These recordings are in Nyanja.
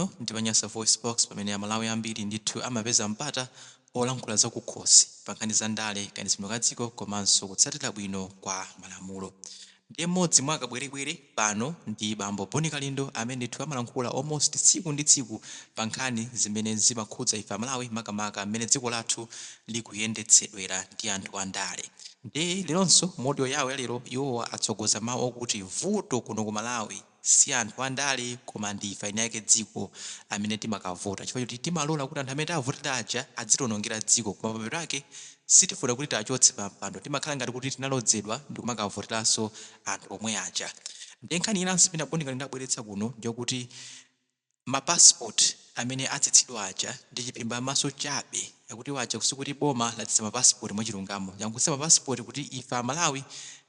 Ndi pa Nyasa VoiceBox, pamene Amalawi ambiri ndithu amapeza mpata olankhula zakukhosi pa nkhani za ndale, kayendetsedwe ka dziko komanso kutsatira bwino kwa malamulo. Ndiye mmodzi mwa akabwerebwere pano ndi bambo Bon Kalindo, amene ndithu amalankhula almost tsiku ndi tsiku pa nkhani zimene zimakhudza ife Amalawi, makamaka mmene dziko lathu likuyendetsedwera ndi anthu andale. Ndiye leronso mu audio yawo yalero, iwowa atsogoza mawu okuti vuto kuno ku Malawi si anthu andale, koma ndi ife eni ake dziko amene timakavota, chifukwa choti timalola kuti anthu amene tavotera aja adzitionongera dziko, koma pamapeto ake sitifuna kuti tiachotse pa mpando. Timakhala ngati kuti tinalodzedwa ndi kumakavoteranso anthu omwe aja. Ndiye nkhani inanso imene a Bon Kalindo abweretsa kuno ndiyokuti mapasipoti amene atsitsidwa aja ndi chiphimba maso chabe, akuti waja sikuti boma latsitsa mapasipoti mwachilungamo, yangotsitsa mapasipoti kuti ife Amalawi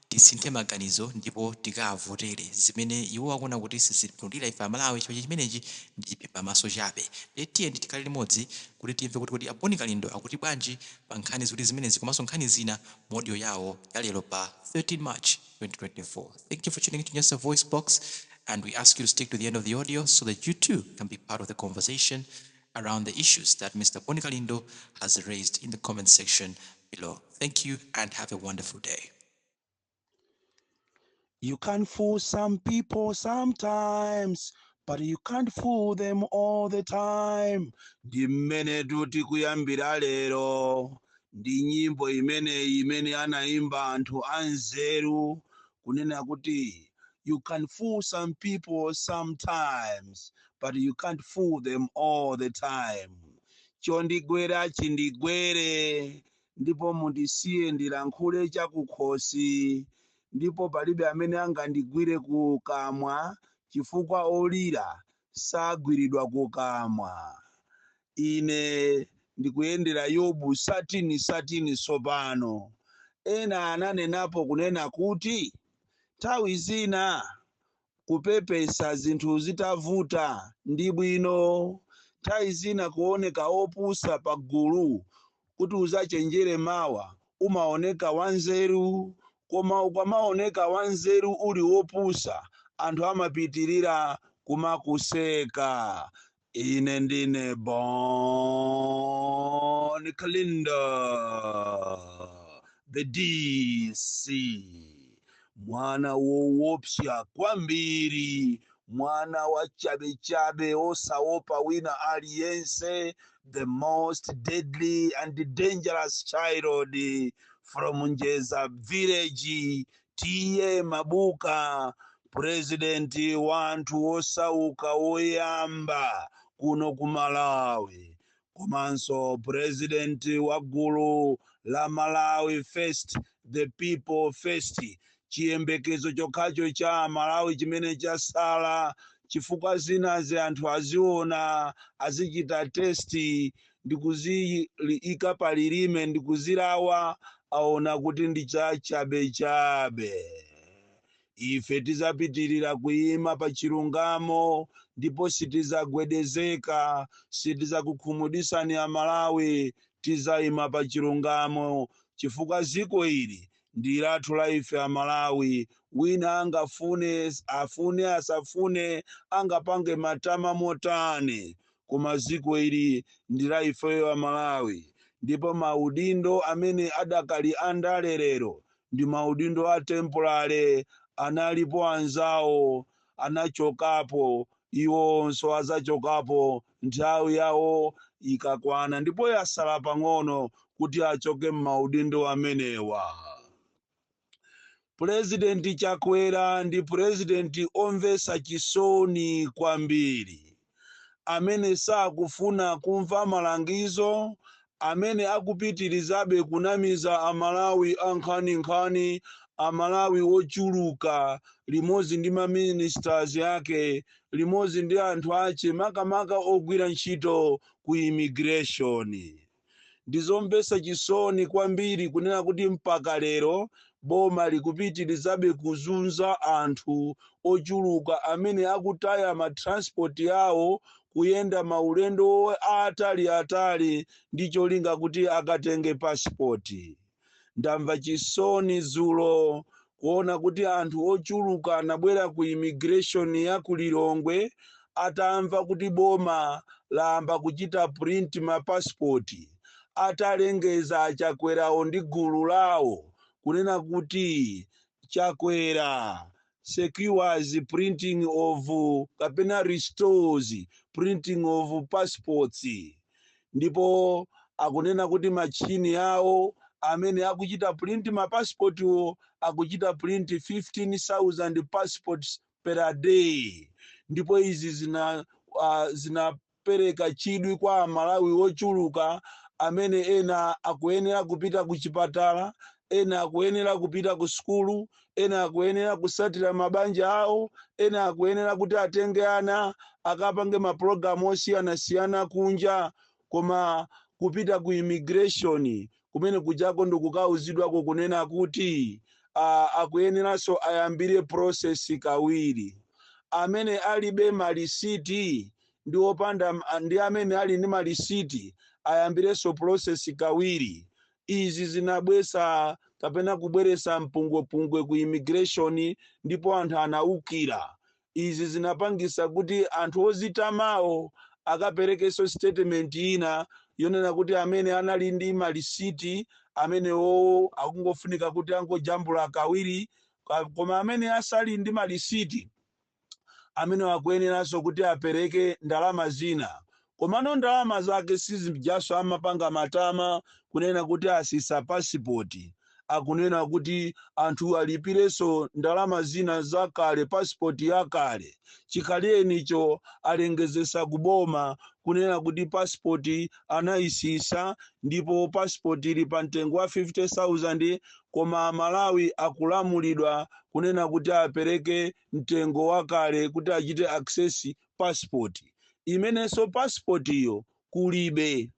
tisinthe maganizo ndipo tikavotere zimene iwo akuona kuti sizipindulira ife Amalawi, chifukwa chimenechi ndi chiphimba maso chabe. Ndiye tiyeni tikhale limodzi kuti timve kuti kodi a Bon Kalindo akuti bwanji pa nkhani ziwiri zimenezi komanso nkhani zina mu audio yawo yalero pa 13 March 2024. Thank you for tuning in to Nyasa Voice Box, and we ask you to stick to the end of the audio so that you too can be part of the conversation around the issues that Mr. Bon Kalindo has raised in the comment section below. Thank you and have a wonderful day. You can fool some people sometimes, but you can't fool them all the time. Ndi mmene tuti kuyambira lero ndi nyimbo imeneyi imene anaimba anthu anzeru kunena kuti you can fool some people sometimes, but you can't fool them all the time. Chondigwera chindigwere, ndipo mundisiye ndilankhule chakukhosi, ndipo palibe amene angandigwire kukamwa, chifukwa olira sagwiridwa kukamwa. Ine ndikuyendera Yobu 13:13. Sopano ena ananenapo kunena kuti nthawi zina kupepesa zinthu zitavuta ndi bwino, nthawi zina kuoneka opusa pagulu kuti uzachenjere mawa umaoneka wanzeru, koma ukamaoneka wanzeru uli wopusa, anthu amapitirira kumakuseka. Ine ndine Bon Kalindo, the DC, mwana woopsa kwambiri, mwana wa chabechabe osaopa wina aliyense, the most deadly and dangerous child from Njeza village, T/A Mabuka, purezidenti wa anthu osauka woyamba kuno ku Malawi, komanso purezidenti wa gulu la Malawi First, the People First, chiyembekezo chokhacho cha Malawi chimene chasala, chifukwa zinazi anthu aziona, azichita taste ndikuziyika palilime ndikuzilawa, aona kuti ndi cha chabechabe. Ife tizapitirira kuyima pa chilungamo ndipo sitizagwedezeka, sitizakukhumudwisani Amalawi. Tizayima pa chilungamo chifukwa ziko ili ndi lathu la ife Amalawi. Wina angafune afune, asafune, angapange matama motani, koma ziko ili ndi la ifeyo Amalawi. Ndipo maudindo amene adakali andale lero ndi maudindo a temporary. Analipo anzawo anachokapo, iwonso azachokapo nthawi yawo ikakwana, ndipo yasala pang'ono kuti achoke m'maudindo amenewa. Purezidenti Chakwera ndi purezidenti omvetsa chisoni kwambiri, amene sakufuna kumva malangizo, amene akupitirizabe kunamiza Amalawi ankhaninkhani, Amalawi ochuluka, limodzi ndi maministers ake, limodzi ndi anthu ache, makamaka ogwira ntchito ku immigration. Ndizomvetsa chisoni kwambiri kunena kuti mpaka lero boma likupitirizabe kuzunza anthu ochuluka amene akutaya matransport yawo kuyenda maulendo atali atali ndi cholinga kuti akatenge pasipoti. Ndamva chisoni dzulo kuona kuti anthu ochuluka anabwera ku immigration ya ku Lilongwe. Atamva kuti boma layamba kuchita print mapasipoti, atalengeza Achakwerawo ndi gulu lawo kunena kuti Chakwera secures printing of kapena restores printing of passports, ndipo akunena kuti machini awo amene akuchita print mapasipotiwo akuchita print 15,000 passports per day. Ndipo izi zinapereka chidwi kwa Amalawi ochuluka amene ena akuyenera kupita ku chipatala, ena akuyenera kupita ku sukulu, ena akuyenera kusatira mabanja awo, ena akuyenera kuti atenge ana akapange mapulogalamu osiyanasiyana kunja, koma kupita ku immigration kumene kujako ndikukauzidwako kunena kuti akuyeneranso ayambire process kawiri. Amene alibe malisiti ndi opanda ndi amene ali ndi malisiti ayambirenso process kawiri. Izi zinabwesa kapena kubweresa mpungwepungwe ku immigration, ndipo anthu anaukira. Izi zinapangisa kuti anthu ozitamawo akaperekenso statement ina yonena kuti amene anali ndi malisiti amenewo akungofunika kuti angojambula kawiri, koma amene asali ndi malisiti amene akuyeneranso kuti apereke ndalama zina. Komano ndalama zake sizijaso. Amapanga matama kunena kuti asisa pasipoti, akunena kuti anthu alipirenso ndalama zina zakale, pasipoti yakale. Chikhaliyenicho alengezesa kuboma kunena kuti pasipoti anayisisa ndipo pasipoti ili pa mtengo wa 50,000, koma Malawi akulamulidwa kunena kuti apereke mtengo wakale kuti achite access passport imenenso pasipoti iyo kulibe.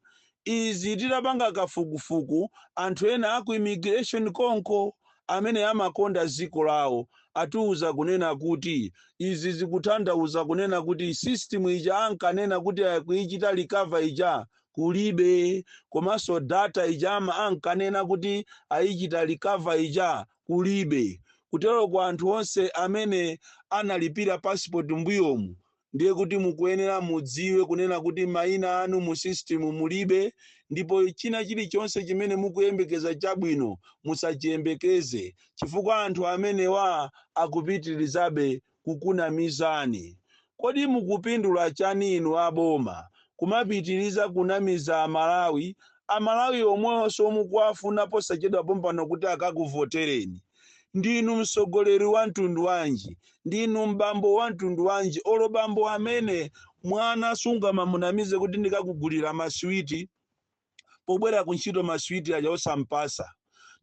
Izi titapanga kafukufuku, anthu ena aku immigration konko amene amakonda dziko lawo atiuza kunena kuti izi zikutanthauza kunena kuti system ija ankanena kuti akuichita recover ija kulibe, komanso data ija ankanena kuti ayichita recover ija kulibe. Kutero kwa anthu onse amene analipira passport mbuyomu, ndiye kuti mukuyenera mudziwe kunena kuti mayina anu mu system mulibe, ndipo china chilichonse chimene mukuyembekeza chabwino musachiyembekeze, chifukwa anthu amenewa akupitirizabe kukunamizani. Kodi mukupindula chani inu aboma kumapitiriza kunamiza Amalawi, Amalawi omwenso mukuwafuna posachedwa pompano kuti akakuvotereni? Ndinu mtsogoleri wa mtundu wanji? Ndinu mbambo wa mtundu wanji? Olo bambo amene mwana sungamamunamize kuti ndikakugulira maswiti, pobwera kuntchito maswiti aja osampasa,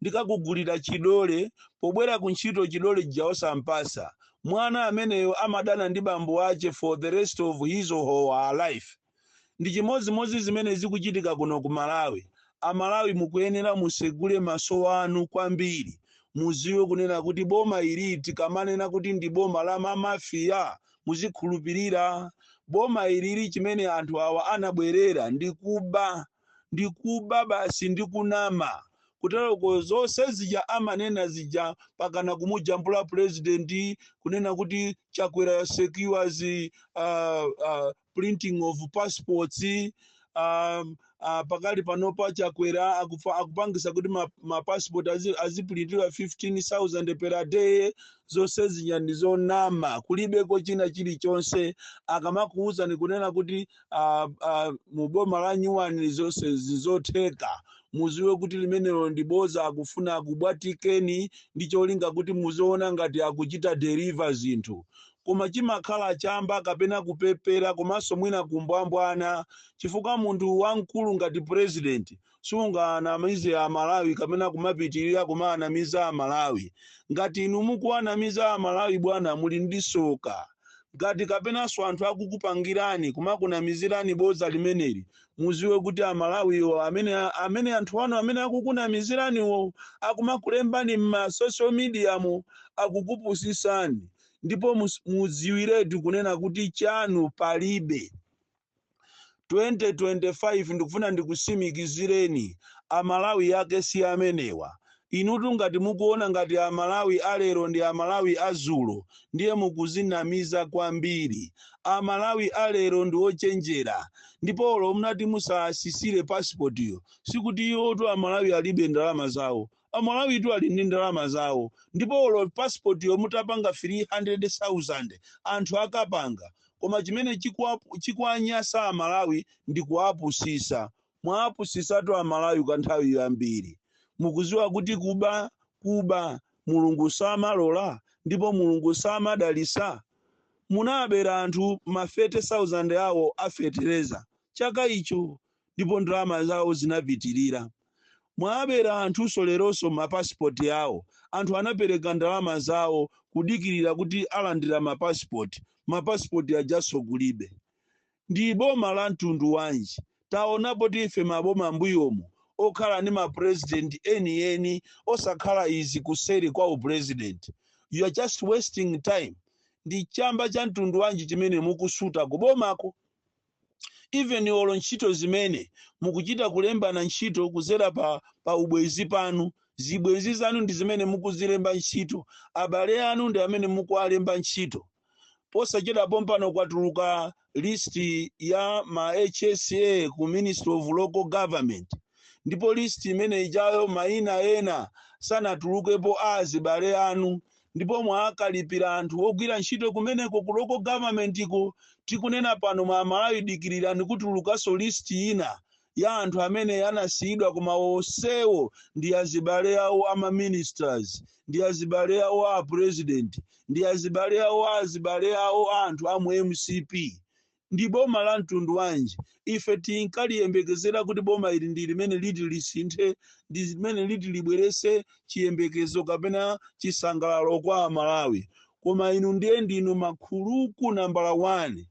ndikakugulira chidole, pobwera kuntchito chidole chija osampasa, mwana ameneyo amadana ndi bambo ache for the rest of his or her life. Ndi chimodzimodzi zimene zikuchitika kuno ku Malawi. Amalawi mukuyenera musegule maso anu kwambiri, muziwe kunena kuti boma ili tikamanena kuti ndi boma la mamafiya, muzikhulupirira. Boma ilili, chimene anthu awa anabwerera ndi kuba, ndi kuba basi, ndi kunama. Kuteroko zonse zija amanena zija, pakana kumujambula president kunena kuti Chakwera secures printing of passports, pakali panopa Chakwera akupangisa kuti ma passport aziprintidwa 15,000 per day. Zonse zija ndi zonama, kulibeko china chilichonse. Akamakuwuzani kunena kuti mu boma la nyuwani zonse zizotheka, muziwe kuti limenelo ndi boza. Akufuna akubwatikeni ndi cholinga kuti muziona ngati akuchita deliver zinthu, koma chimakhala chamba kapena kupepera komanso mwina kumbwambwana, chifukwa munthu wamkulu ngati president sunganamize Amalawi kapena kumapitirira kumaanamiza Amalawi. Ngati inu mukuwanamiza Amalawi, bwana, muli ndi soka. Ngati kapenanso anthu akukupangirani kumakunamizirani boza limeneli, muziwe kuti Amalawiwo amene anthu anu amene akukunamiziraniwo akumakulembani m'ma social media mu, akukupusisani, ndipo mudziwiretu kunena kuti chanu palibe. 2025 ndikufuna ndikusimikizireni, Amalawi yake si amenewa. Inutu ngati mukuona ngati Amalawi alero ndi Amalawi azulo, ndiye mukuzinamiza kwambiri. Amalawi alero ndi ochenjera, ndipo olo munati musasisire pasipotiyo, sikuti iwotu Amalawi alibe ndalama zawo. Amalawitu ali ndi ndalama zawo, ndipo olo pasipotiyo mutapanga 300,000, anthu akapanga. Koma chimene chikuwanyasa Amalawi ndi kuwapusisa. Mwapusisatu Amalawi kwa nthawi yambiri. Mukuziwa kuti kuba, kuba Mulungu samalola ndipo Mulungu samadalisa. Munabera anthu ma 30,000 awo afetereza chaka icho, ndipo ndalama zawo zinapitirira. Mwabera anthunso leronso mapasipoti awo. Anthu anapereka ndalama zawo kudikirira kuti alandira mapasipoti, mapasipoti ajaso kulibe. Ndi boma la mtundu wanji? Taonapo tife maboma mbuyomu okhala ndi mapurezidenti enieni, osakhala izi kuseri kwa upurezidenti. You are just wasting time. Ndi chamba cha mtundu wanji chimene mukusuta kubomako? Even olo ntchito zimene mukuchita kulembana ntchito kuzera pa ubwezi panu, zibwenzi zanu ndi zimene mukuzilemba ntchito, abale anu ndi amene mukuwalemba ntchito. Posachedwa pompano kwatuluka list ya ma HSA ku Ministry of Local Government, ndipo list imene ijayo mayina ena sanatulukepo a azibale anu, ndipo mwakalipira anthu ogwira ntchito kumeneko ku local government ko. Tikunena pano, mwa Malawi, dikirirani kutulukanso list ina ya anthu amene anasiyidwa, koma onsewo ndi azibale awo ama ministers, ndi azibale awo a president, ndi azibale awo a azibale awo a anthu amu MCP. Ndi boma la mtundu wanji? Ife tinkaliyembekezera kuti boma ili ndi limene liti lisinthe, ndi limene liti libwerese chiyembekezo kapena chisangalalo kwa Amalawi, koma inu ndiye ndinu makhuluku nambala 1.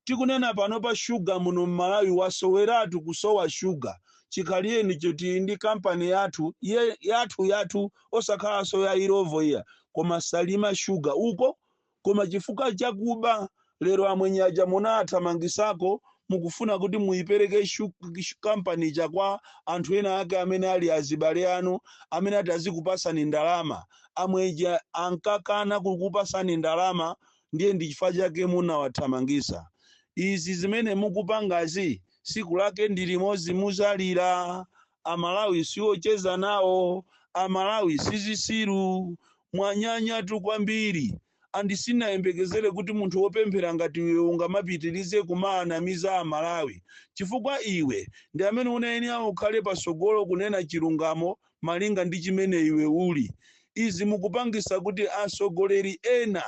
Tikunena pano, pa shuga muno mMalawi wasoweratu, kusowa shuga. Chikhaliyeni choti ndi kampani yathu yathu yathu, osakhalanso ya Illovo iya, koma Salima Shuga uko. Koma chifukwa chakuba, lero amwenye aja munathamangisako, mukufuna kuti muyipereke kampani ija kwa anthu ena ake amene ali azibale anu, amene ati azikupasani ndalama. Amwenye ankakana kukupasani ndalama, ndiye ndi chifukwa chake munawathamangisa. Izi zimene mukupangazi, siku lake ndi limodzi muzalira. Amalawi siocheza nawo, Amalawi sizisiru. Mwanyanyatu kwambiri, andisinayembekezere kuti munthu wopemphera ngati iwe ungamapitirize kumaanamiza Amalawi, chifukwa iwe ndi amene unayenera ukhale pasogolo kunena chilungamo malinga ndi chimene iwe uli. Izi mukupangisa kuti atsogoleri ena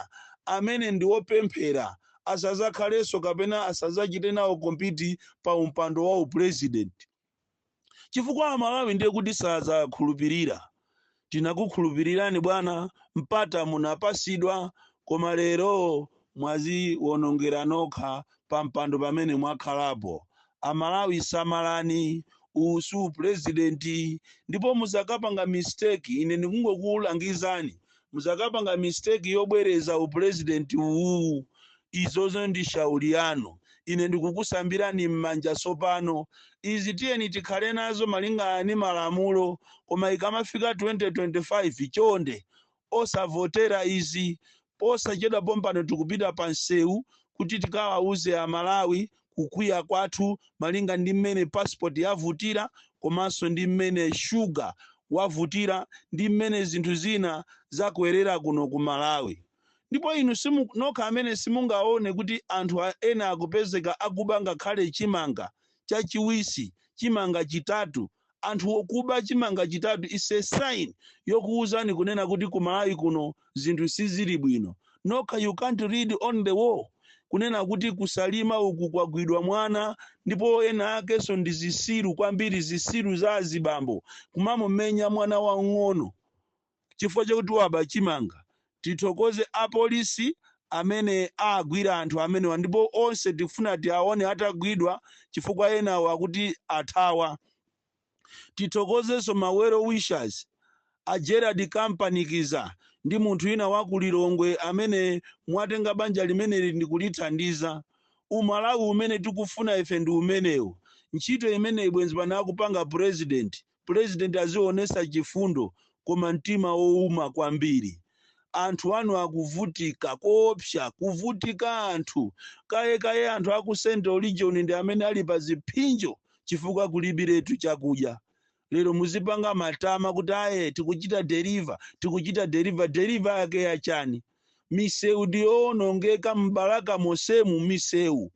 amene ndi opemphera asazakhalenso kapena asazachite nawo compete pa umpando wa upresident, chifukwa Amalawi ndiye kuti sazakhulupirira. Tinakukhulupirirani bwana, mpata munapasidwa, koma lero mwaziwonongera nokha pa mpando pamene mwakhalapo. Amalawi, samalani, usu purezidenti, ndipo muzakapanga mistake, ine ndikungokulangizani, muzakapanga mistake yobwereza upurezidenti uwu, izozo ndi shauri yanu. Ine ndikukusambirani m'manja. Tsopano izi tiyeni tikhale nazo malingana ndi malamulo, koma ikamafika 2025, chonde osavotera izi. Posachedwa pompano tikupita pa msewu kuti tikawauze Amalawi kukwiya kwathu malinga ndi mmene passport yavutira, komanso ndi mmene shuga wavutira, ndi mmene zinthu zina zakwerera kuno ku Malawi. Ndipo inu nokha amene simungaone kuti anthu ena akupezeka akuba ngakhale chimanga chachiwisi, chimanga chitatu. Anthu okuba chimanga chitatu is a sign yokuwuzani kunena kuti ku Malawi kuno zinthu sizili bwino. Nokha you can't read on the wall kunena kuti kuSalima uku kwagwidwa mwana, ndipo ena akenso ndi zisiru kwambiri, zisiru za azibambo, kumamumenya mwana wang'ono chifukwa chakuti waba chimanga. Tithokoze apolisi amene agwira anthu amenewa, ndipo onse tikufuna tiaone atagwidwa, chifukwa enawo akuti athawa. Tithokozenso ma well wishers a Gerard Kampanikiza ndi munthu wina wa ku Lilongwe amene mwatenga banja limeneli ndi kulithandiza. Umalawi umene tikufuna ife ndi umenewu. Ntchito imeneyi bwenzi pano akupanga president. President azionesa chifundo. Koma mtima wowuma kwambiri. Anthu anu akuvutika koopsa, kuvutika anthu kayekaye. Anthu aku Central Region ndi amene ali pa ziphinjo chifukwa kulibiretu chakudya. Lero muzipanga matama kuti aye, tikuchita deliver, tikuchita deliver. Deliver yake yachani? Misewu ndiyowonongeka m'Balaka mosemu. Misewu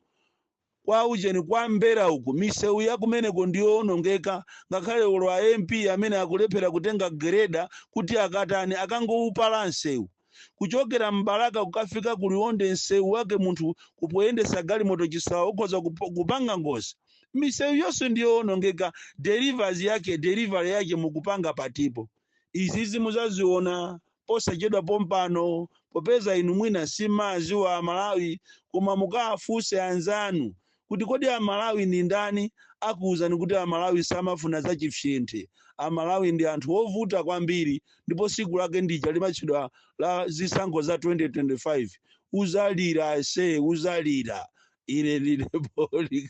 kwa ujeni, kwa Mbera uku, misewu yakumeneko ndiyowonongeka. Ngakhale ulo a MP amene akulephera kutenga greda kuti akatani, akangoupala msewu kuchokera m'Balaka kukafika kuLionde. Msewu wake munthu kupoyendesa galimoto chisawa ukhoza kupanga ngozi. Misewu yonse ndiyowonongeka. Delivers yake, delivery yake mukupanga patipo? Izizi muzaziona posachedwa pompano, popeza inu mwina simaziwa Amalawi, koma mukawafunse anzanu kuti kodi Amalawi ndi ndani, akuwuzani kuti Amalawi samafuna zachipsinthe. Amalawi ndi anthu ovuta kwambiri, ndipo siku lake ndija limatchedwa la zisankho za 2025. Uzalira se, uzalira. Ine ndine Polikali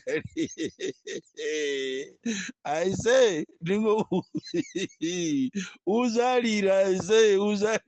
aise, ndingo uzalira se, uzalira.